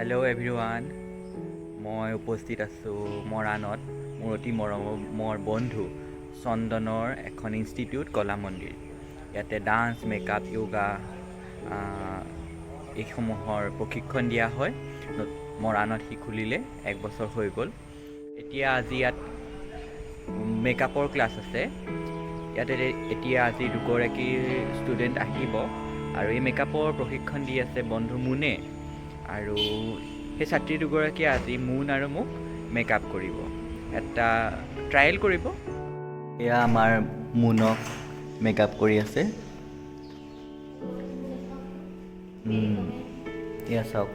Hello' everyone, মই উপস্থিত আছোঁ মৰাণত মোৰ অতি মৰমৰ বন্ধু চন্দনৰ এখন ইনষ্টিটিউট কলা মন্দিৰ। ইয়াতে ডান্স, মেকআপ, য়োগা এইসমূহৰ প্ৰশিক্ষণ দিয়া হয়। মৰাণত সি খুলিলে, এক বছৰ হৈ গ'ল। এতিয়া আজি ইয়াত মেকআপৰ ক্লাছ আছে। ইয়াতে এতিয়া আজি দুগৰাকী ষ্টুডেণ্ট আহিব আৰু এই মেকআপৰ প্ৰশিক্ষণ দি আছে বন্ধু মুনে আৰু সেই ছাত্ৰী দুগৰাকীয়ে আজি মুন আৰু মোক মেকআপ কৰিব, এটা ট্ৰায়েল কৰিব। এয়া আমাৰ মুনক মেকআপ কৰি আছে। এয়া চাওক,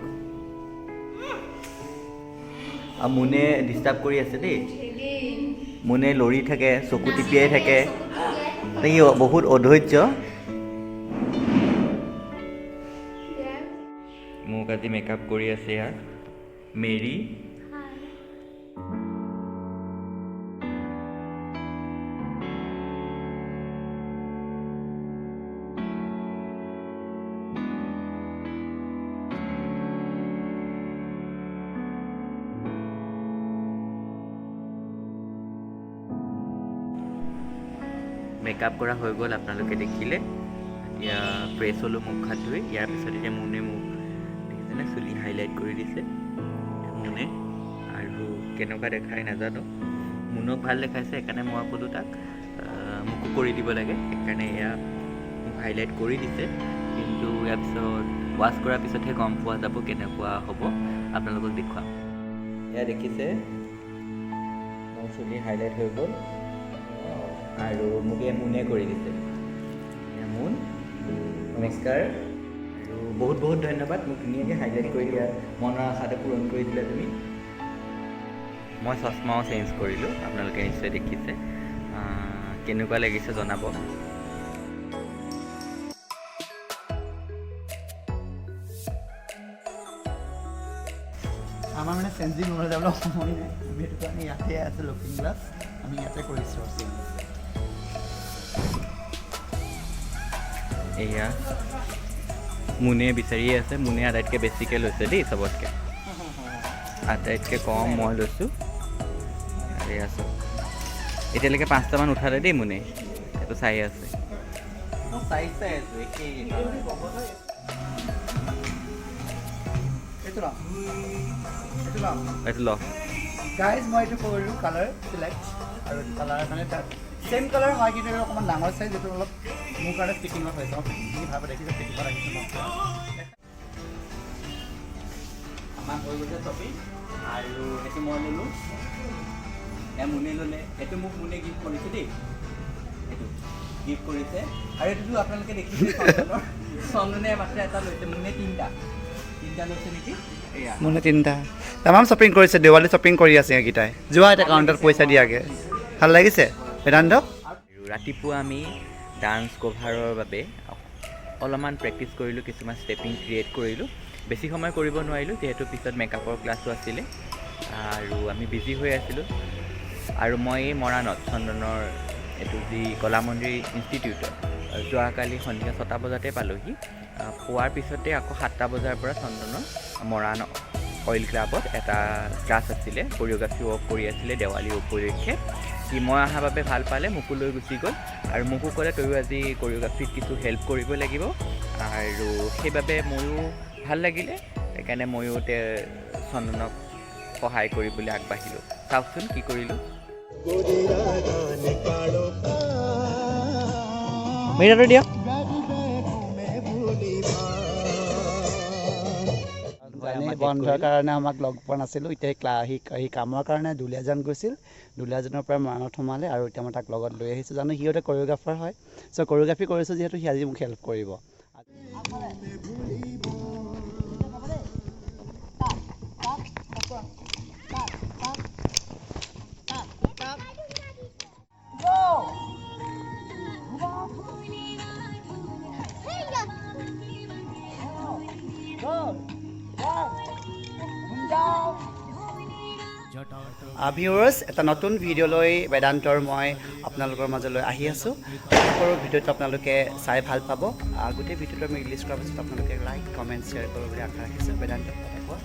আৰু মুনে ডিষ্টাৰ্ব কৰি আছে দেই। মুনে লৰি থাকে, চকু টিপিয়াই থাকে, সি বহুত অধৈৰ্য। মোক আজি মেকআপ কৰি আছে ইয়াত মেৰী। মেকআপ কৰা হৈ গ'ল, আপোনালোকে দেখিলে। এতিয়া ফ্ৰেছ হ'লোঁ মুখ হাত ধুই। ইয়াৰ পিছত এতিয়া মুনে মোক দেখিছেনে চুলি হাইলাইট কৰি দিছে মুনে, আৰু কেনেকুৱা দেখাই নাজানো। মুনক ভাল দেখাইছে, সেইকাৰণে মই ক'লোঁ তাক মোকো কৰি দিব লাগে, সেইকাৰণে এয়া মোক হাইলাইট কৰি দিছে। কিন্তু ইয়াৰ পিছত ৱাছ কৰাৰ পিছতহে গম পোৱা যাব কেনেকুৱা হ'ব, আপোনালোকক দেখুৱাম। এয়া দেখিছে, মোৰ চুলি হাইলাইট হৈ গ'ল আৰু মোক এই মুনে কৰি দিছে। এয়া মুন, নমস্কাৰ আৰু বহুত বহুত ধন্যবাদ। মোক ধুনীয়াকৈ হাইলাইট কৰি দিয়া, মনৰ আশাটো পূৰণ কৰি দিলা তুমি। মই চশমাও চেঞ্জ কৰিলোঁ, আপোনালোকে নিশ্চয় দেখিছে। কেনেকুৱা লাগিছে জনাব। আমাৰ মানে চেঞ্জিং ৰুমলৈ যাবলৈ সময় নাই, আমি সেইটো কাৰণে ইয়াতে আছে লুকিং গ্লাছ, আমি ইয়াতে কৰিছোঁ আৰু চেঞ্জ। এয়া মুনে বিচাৰিয়ে আছে। মুনে আটাইতকৈ বেছিকৈ লৈছে দেই, চবতকৈ আটাইতকৈ কম মই লৈছোঁ। আৰু এয়া চাওক, এতিয়ালৈকে 5টামান উঠালে দেই মুনে, এইটো চাই আছে। মই চাই চাই আছোঁ একেই। এইটো ল'ম, এইটো ল'ম। এইটো ল। গাইজ, মই এইটো কৰিলোঁ কালাৰ চিলেক্ট, আৰু এইটো কালাৰ মানে তাত ছেইম কালাৰ হয়, কিন্তু এইটো অকণমান ডাঙৰ চাইজ, এইটো অলপ মোৰ কাৰণে ফিটিঙত হৈছে। মই ফিটিংখিনি ভাল দেখিছোঁ, ফিটিঙত আহিছোঁ মই। আমাৰ হৈ গৈছে শ্বপিং আৰু সেইটো মই ল'লোঁ, এয়া মুনে ল'লে। এইটো মোক মুনে গিফ্ট কৰিছে দেই, এইটো গিফ্ট কৰিছে। আৰু এইটোতো আপোনালোকে দেখিছে, চন্দনৰ, চন্দনে মাত্ৰ এটা লৈছে, মুনে তিনিটা তিনিটা লৈছে নেকি এয়া। মোনে তিনিটা তামাম শ্বপিং কৰিছে, দেৱালী শ্বপিং কৰি আছে এইকেইটাই। যোৱা এতিয়া কাউণ্টাৰত পইচা দিয়াগে। ভাল লাগিছে বেদান্ত? আৰু ৰাতিপুৱা আমি ডান্স কভাৰৰ বাবে অলপমান প্ৰেক্টিচ কৰিলোঁ, কিছুমান ষ্টেপিং ক্ৰিয়েট কৰিলোঁ। বেছি সময় কৰিব নোৱাৰিলোঁ, যিহেতু পিছত মেকআপৰ ক্লাছো আছিলে আৰু আমি বিজি হৈ আছিলোঁ। আৰু মই এই মৰাণত চন্দনৰ এইটো যি কলা মন্দিৰ ইনষ্টিটিউটত যোৱাকালি সন্ধিয়া 6টা বজাতে পালোহি। পোৱাৰ পিছতে আকৌ 7টা বজাৰ পৰা চন্দনৰ মৰাণ অইল ক্লাবত এটা ক্লাছ আছিলে, কৰিঅ'গ্ৰাফি ৱৰ্ক কৰি আছিলে দেৱালী উপলক্ষে। সি মই অহাৰ বাবে ভাল পালে, মোকো লৈ গুচি গ'ল আৰু মোকো ক'লে তয়ো আজি কৰিঅ'গ্ৰাফিত কিছু হেল্প কৰিব লাগিব, আৰু সেইবাবে ময়ো ভাল লাগিলে, সেইকাৰণে ময়ো চন্দনক সহায় কৰিবলৈ আগবাঢ়িলোঁ। চাওকচোন কি কৰিলোঁ। মিৰাটো দিয়ক। জানেই, বন্ধৰ কাৰণে আমাক লগ পোৱা নাছিলোঁ। এতিয়া সি কামৰ কাৰণে দুলীয়াজান গৈছিল, দুলীয়াজানৰ পৰা মৰাণত সোমালে আৰু এতিয়া মই তাক লগত লৈ আহিছোঁ। জানো সিহঁতে কৰিঅ'গ্ৰাফাৰ হয়, চ' কৰিঅ'গ্ৰাফি কৰিছোঁ যিহেতু সি আজি মোক হেল্প কৰিব। ভিউৱাৰ্ছ, এটা নতুন ভিডিঅ' লৈ বেদান্তৰ মই আপোনালোকৰ মাজলৈ আহি আছোঁ। আশা কৰোঁ ভিডিঅ'টো আপোনালোকে চাই ভাল পাব। গোটেই ভিডিঅ'টো আমি ৰিলিজ কৰাৰ পিছত আপোনালোকে লাইক, কমেণ্ট, শ্বেয়াৰ কৰিব বুলি আশা ৰাখিছোঁ। বেদান্তক কথা কোৱা।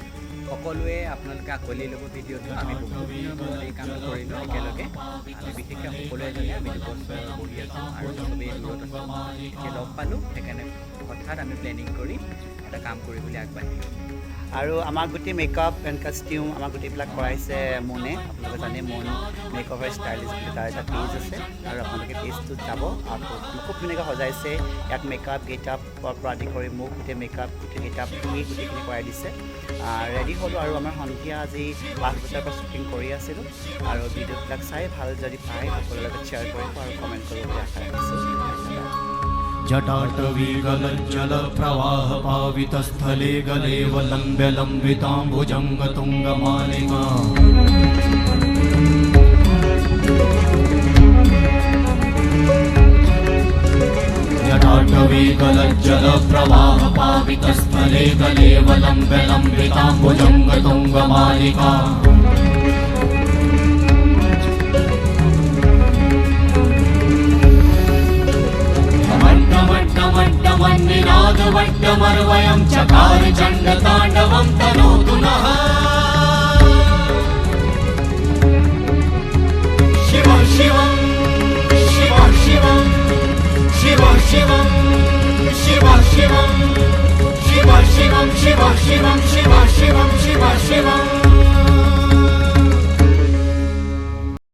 সকলোৱে আপোনালোকে আঁকোৱালি ল'ব ভিডিঅ'টো। আমি বহুত দিনৰ মূৰত এই কামটো কৰিলোঁ একেলগে। আমি বিশেষকৈ সকলোৱে জানে, আমি 2 বছৰ বহি আছোঁ আৰু চবেই দূৰত আছোঁ। এতিয়া লগ পালোঁ, সেইকাৰণে হঠাৎ আমি প্লেনিং কৰি এটা কাম কৰিবলৈ আগবাঢ়িলোঁ। আৰু আমাক গোটেই মেকআপ এণ্ড কষ্টিউম আমাক গোটেইবিলাক কৰাইছে মোনে। আপোনালোকে জানে, মোন মেক অভাৰ ষ্টাইলিষ্ট বুলি তাৰ এটা পেজ আছে আৰু আপোনালোকে পেজটোত যাব আৰু খুব ধুনীয়াকৈ সজাইছে ইয়াক। মেকআপ, গেট আপৰ পৰা আদি কৰি মোক গোটেই মেকআপ, গোটেই গেট আপ সি গোটেইখিনি কৰাই দিছে। ৰেডি হ'লোঁ আৰু আমাৰ সন্ধিয়া আজি 5 বজাৰ পৰা শ্বুটিং কৰি আছিলোঁ। আৰু ভিডিঅ'বিলাক চাই ভাল যদি পায়, সকলোৰে লগত শ্বেয়াৰ কৰিব আৰু কমেণ্ট কৰিব বুলি আশা ৰাখিছোঁ। ধন্যবাদ। जटाटवीगलज्जलप्रवाहपावितस्थले गलेऽवलम्ब्य लम्बितां भुजङ्गतुङ्गमालिका। जटाटवीगलज्जलप्रवाहपावितस्थले गलेऽवलम्ब्य लम्बितां भुजङ्गतुङ्गमालिका। मड्डमड्डमड्डमन्निनादवड्डमर्वयं चकार चण्डताण्डवं तनोतु नः।